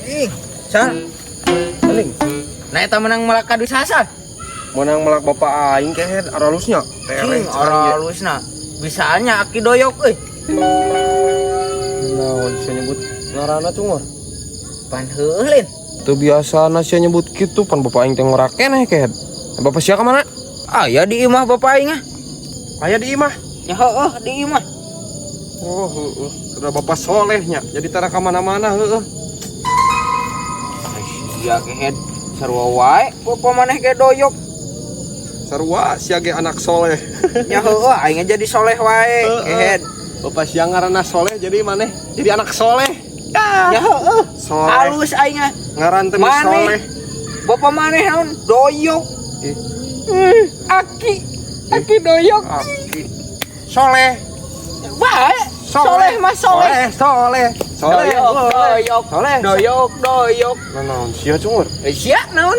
Ih, Sar. Paling. Nah, eta menang melak kadu sasar. Menang melak bapak aing, kehed, aralusnya. Cing, aralusna. Bisanya aki doyok euy. Naon sia nyebut ngaranna, cungur? Pan heueuh lin. Teu biasa sia nyebut kitu, pan bapak aing teh ngorak keneh, kehed. Bapak sia ka mana? Aya di imah bapak aing ah. Aya di imah. Ya heueuh, di imah. Oh, heueuh. Sudah bapak solehnya, jadi tara ka mana-mana heueuh. Sia, kehed, sarua wae bapak maneh ge doyok. Sarua sia ge anak soleh. Nya heueuh, aing jadi soleh wae, kehed. Bapak sia ngaranna soleh, jadi maneh jadi anak soleh. Ya heueuh. Soleh. Halus aing ah. Ngaran teh Maneh. Soleh. Bapak maneh naon? Doyok. Ih. Ih, aki. Aki doyok. Aki. Soleh. Bae. Soleh mah soleh. Soleh. Soleh. Doyok, doyok. Soleh. Doyok, doyok. Nah, naon sia, cungur? Eh, sia naon?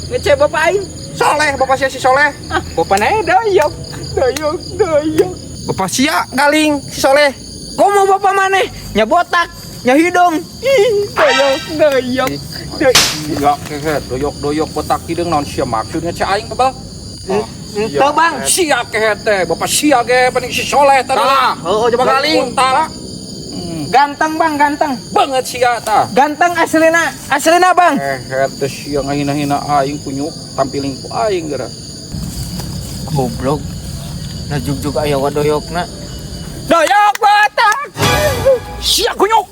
Ngece bapak aing. Soleh, bapak sia si soleh. Ah, bapak nae doyok. Doyok, doyok. Bapak sia galing si soleh. Komo bapak maneh? Nya botak, nya hidung. Ih, doyok, doyok. Doyok. Enggak, kehed, doyok-doyok, botak hideung, naon sia maksud ngece aing, bebel? Ente, Bang. Sia, kehed teh, bapak sia ge paning si soleh tadi. Tah, heueuh, coba galing. Tah. Ganteng, Bang, ganteng. Banget sia tah. Ganteng aslina, aslina, Bang. Kehed teh sia ngahina-hina aing, kunyuk tampiling ku aing geura. Goblok. Nah, jug-jug aya wa doyokna. Doyok botak. Sia kunyuk.